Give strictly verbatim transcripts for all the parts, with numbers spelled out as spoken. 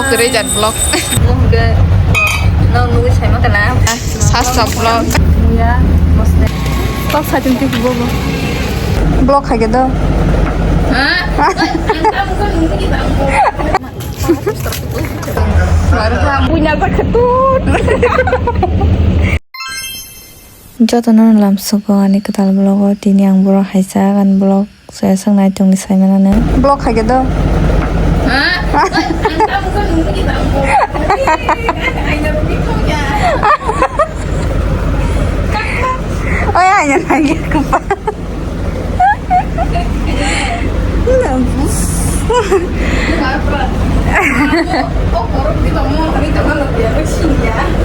Kwrwi jat vlog. Bo hwnkhe no nugwi saima kana. Sasa vlog. Ya, mosle. Kok satung tik bobo. Vlog khai ke do. Ha? Buina ta khatut. Jotono lamsogo ani kwtal vlogo, tini ang borok haijak ani vlog. Soya song nai tongni sai manane. Block khai ke do. Ha? Oi, aina nai ke kupa.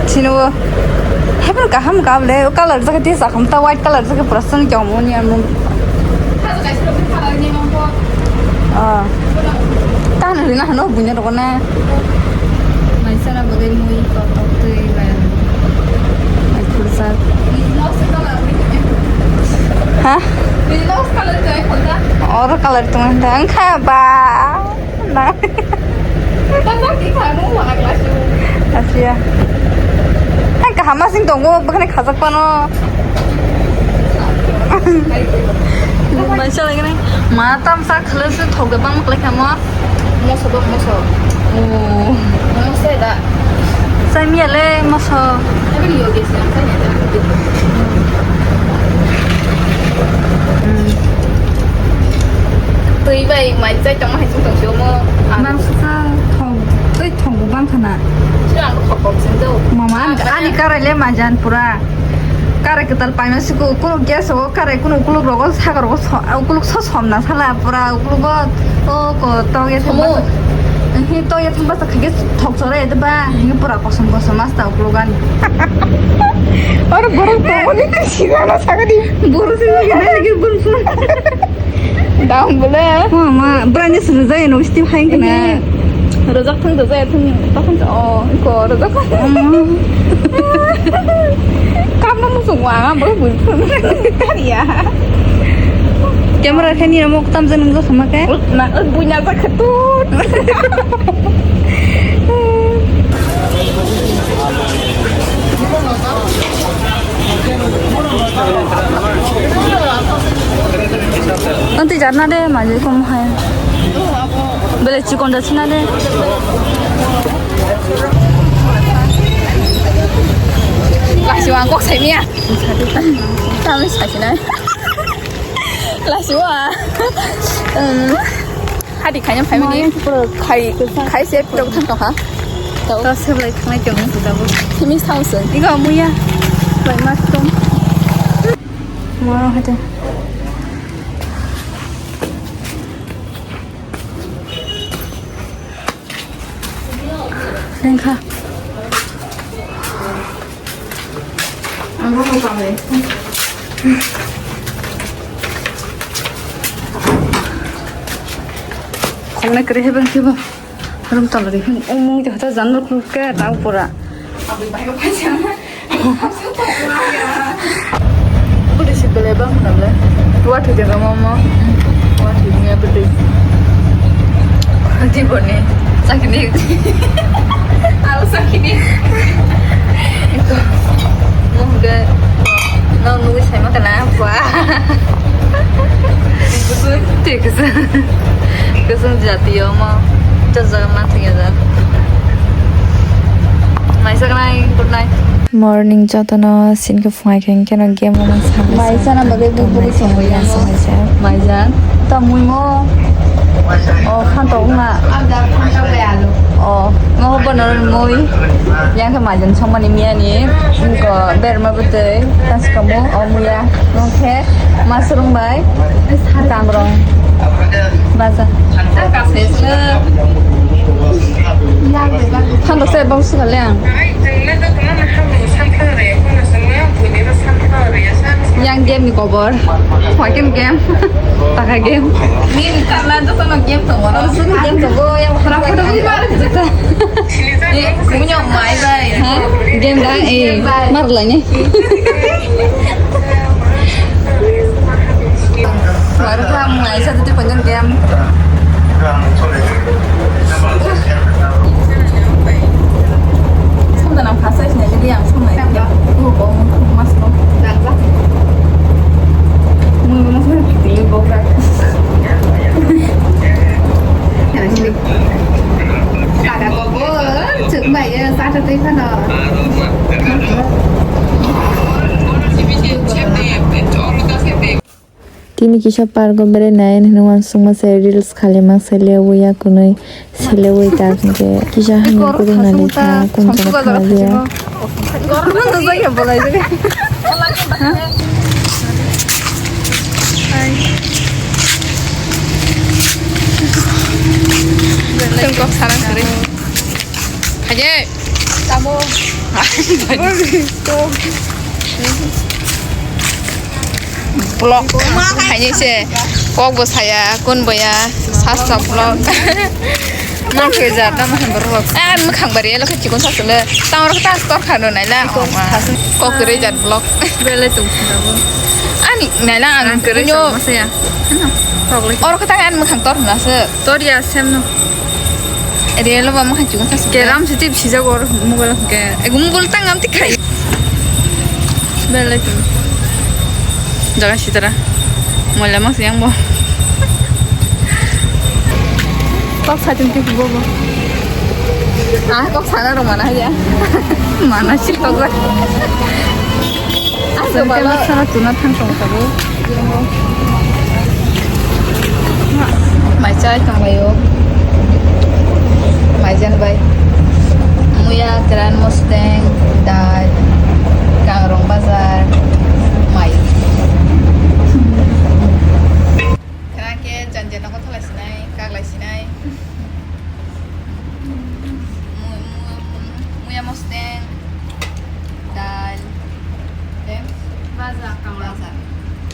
Sino. Hebar kaham kable, o color jaka tisa kham ta white color jaka pura song jong moni anu. Ah. Tano rina hano bunya rokona. Maisana bagwi mui kotok twi bai. Ai kursa. Ha? Oro color tong handa angkha ba. Na. Asia. Hai kaham asing tongo, bakne khajak pano. Maisa lagi nai. Ma tam sa khlese thok de bang klai khamo. Moso dong, moso. Oh. Moso da. Sai miya le moso. Abi yo ge siya, sai ya. Twi bai mai chai tong hai sung tong si omo. Mang sa thok, twi thok bo bang khana. Sila ang thok kok sing do. Mama, ani, ani karai le majan pura. Karai kwtal paima siku, ukuluk gas o, karai kunu ukuluk rogo, sakar rogo, so-, ukuluk so somna sala, pura ukuluk o, o ko, to ya thangba. Somo. Hi, to ya thangba sa khage thok chore de ba, hi pura kosom kosom asta ukuluk ani. Oro borok to ni sila na sagadi. Borok sila na sagadi, borok sila. Dam bole. Mama, brani suru jai no sti hai kana. Rojak thang rojak thang, tokon o ko rojak. Kam na musung wa, bo bu. Kariya. Camera khani amo tam jan nung sama ke? Na, buina sa khatut. Nanti jarna de, maje kom hai. Bele chikon da china de. Lasi wa kok sai miya. Kami sai china. Lasi wa. Um. Hadi khaina phaimani khai, khai se pito thang tokha. To seblai thangnai tong se dabo. Simi sao se. Iga muya. Bai mas tong. Moro hade. Lengkha. Khongnai kwrwi hai bang khe bo. Room tola ri hwn. Umung te hotel janal khuluk khe ta pura. Bwtwi si belai bang hwnle. Watwi de momo. Watwi ni bwtwi. Di boni. Sakini. Alo sakini. Ito. Mungge. No nui sai ma kana. Wah. Twi kwchwng, kwchwng jati omo. Chajak ma thwngya jak. Maisa kanai, good night. Morning jotono, sinke phungai khe keno game rok sa. Maisa na bagwi bubugwi songwi ya. Maisa. Tamui mo. O khanto wngma. O mo bono mui. Yang khe maijani songmani miyani. Ko berma bwtwi. Taskamu o muya. Nokhe masrung bai kangrong baja. Thando se bang sukha le ang. Yang game ni kobor. Wakin game. Taka game. Ni karna jotono game tongo. Jotono game tongo, yang khara khara. Eh, punya mai bai. Ha? Game da, eh, mar lai ni. Baru kamu ngai satu tu panjang game. Tini kisa park o berai nai hinwi uansukma se reels khalaima se lewi ya kwnwi se lewi tak hinkhe kisa hamya kwrwng nai kha kun jaga thangya. Tengkok sarang kwrwi. Haje. Tamo. Vlog. Haje se. Kok bo saya, kun bo ya. Sasa vlog. Mang khe ja, tamo han borok. Ah, mwkhang bari, lo khe chikon sasa le. Tang rok ta store kha no nai la. Kok kre ja vlog. Bele tung sabo. Ani nai la ang kre nyo. Masa ya. Ano. Oro kata kan mwkhang tor na se. Tor ya sem no. Real ba mwkhang chungo sa. Ke ram siti sijak or mobile ke. Ego mobile tang am tikai. Belai tu. Jaga sitara. Mola mas yang bo. Kok satin ti bo bo. Ah, kok sana ro mana ya. Mana sih kok. Aswk bala sana tuna thang tong tabuk. Mai chai tong bai o. Mai jan bai. Muya, keran, mosteng, dal, kangrong bazar, mai. Keran ke jan jan nogo thalai sinai, kaglai sinai. Mu-, mu-, muya mosteng, dal, tei baza, kangrong. Baza,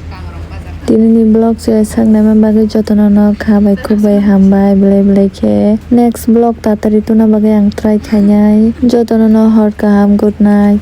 kangrong baza. Tinini vlog se saknaima bagwi jotono no kha bai khuk bai hambai belai belai khe. Next vlog tatari tuna bagwi ang try khainai. Jotono no hor kaham, good night.